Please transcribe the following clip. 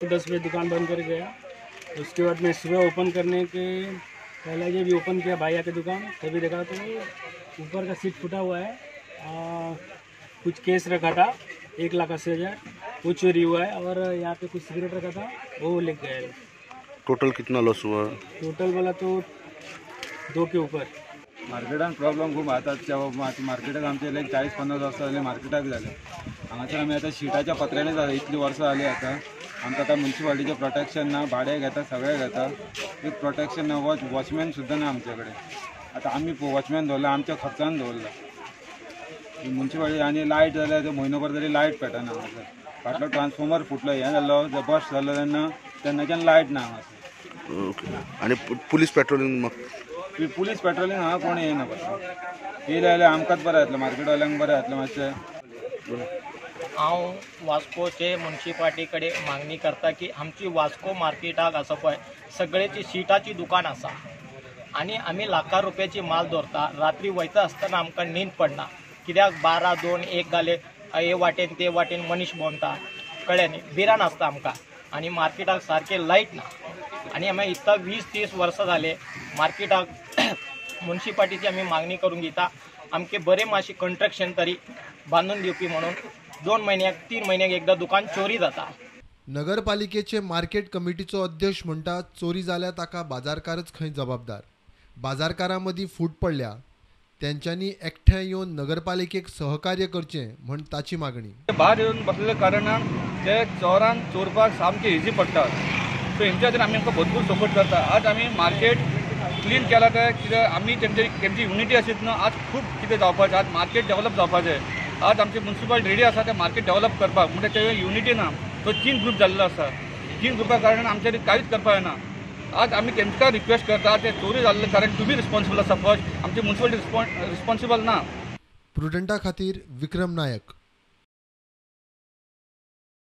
10 बजे दुकान बंद कर गया। उसके बाद मैं सुबह ओपन करने के पहले जब ओपन किया भाई आके दुकान, तभी देखा तो ऊपर का सीट फूटा हुआ है, कुछ केस रखा था 1,80,000, वो चोरी हुआ है और यहाँ पे कुछ सिगरेट रखा था वो ले गए। टोटल कितना लॉस हुआ? टोटल वाला तो 2 के ऊपर। मार्केटान प्रॉब्लम खूब आतां मार्केटाक आमचे लायक 40-50 वर्सां जाली मार्केटाक जाले। हांगासर आमी आतां शिटाच्या पत्र्यानी जाले, इतली वर्सां जाली आतां आमकां आतां म्युनिसिपालिटीचें प्रोटेक्शन ना, भाडें घेता, सगळें घेता, एक प्रोटेक्शन ना, वॉचमॅन सुद्दां ना आमचे कडेन। आतां आमी वॉचमॅन दवरला, आमच्या खर्चान दवरला म्युनिसिपालिटी। आनी लायट जाल्यार ते म्हयनोभर तरी लायट पेटना हांगासर। फाटलो ट्रान्सफॉर्मर फुटलो, हें जाल्लो, बस्ट जाल्लो तेन्ना, तेन्नाच्यान लायट ना हांगासर। आनी पुलीस पेट्रोलिंग? पुलीस पेट्रोलिंग हांगा कोण येयना, बस येयले जाल्यार आमकांच बरें जातलें, मार्केटवाल्यांक बरें जातलें मातशें। हांव वास्कोचे म्युनिसिपालिटी कडेन मागणी करता की आमची वास्को मार्केटाक आसा पळय सगळेची शिटाची दुकान आसा आनी आमी लाखां रुपयाची माल दवरता। रात्री वयता आसतना आमकां न्हीद पडना, कित्याक 12, 2, 1 जाले हे वाटेन ते वाटेन मनीस भोंवता, कळ्ळें न्ही, भिरांत आसता आमकां। आनी मार्केटाक सारकें लायट ना आनी आमी इतका 20-30 वर्सां जाले मार्केटाक म्युनिसिपालिटीची आमी मागणी करून घेता आमके बरें मातशें कंट्रक्शन तरी बांदून दिवपी म्हणून। 2 म्हयन्याक 3 म्हयन्याक एकदां दुकान चोरी जाता। नगरपालिकेचे मार्केट कमिटीचो अध्यक्ष म्हणटा चोरी जाल्या ताका बाजारकारच खंय जबाबदार। बाजारकारां मदीं फूट पडल्या, तेंच्यांनी एकठांय येवन नगरपालिकेक सहकार्य करचें म्हण ताची मागणी। भायर येवन बसलेल्या कारणान ते चोरान चोरपाक सामके इजी पडटा। सो हेंच्या खातीर आमी आमकां भरपूर सपोर्ट करता। आज आमी मार्केट क्लीन केला काय कित्याक आमी तेमची युनिटी आशिल्ली न्हू, आज खूब कितें जावपाचें, आज मार्केट डेवलप जावपाचें। आज आमची म्युनिसिपालिटी रेडी आसा ते मार्केट डेवलप करपाक, म्हणजे ते युनिटी ना, तो 3 ग्रूप जाल्लो आसा। 3 ग्रुपा कारणान आमच्यानी कांयच करपाक जायना। आज आमी तेमकां रिक्वेस्ट करता ते चोरी जाल्ले कारण तुमी रिस्पॉन्सिबल आसा फर्स्ट, आमची म्युनिसिपालिटी रिस्पॉन्सिबल ना। प्रुडंटा खातीर विक्रम नायक।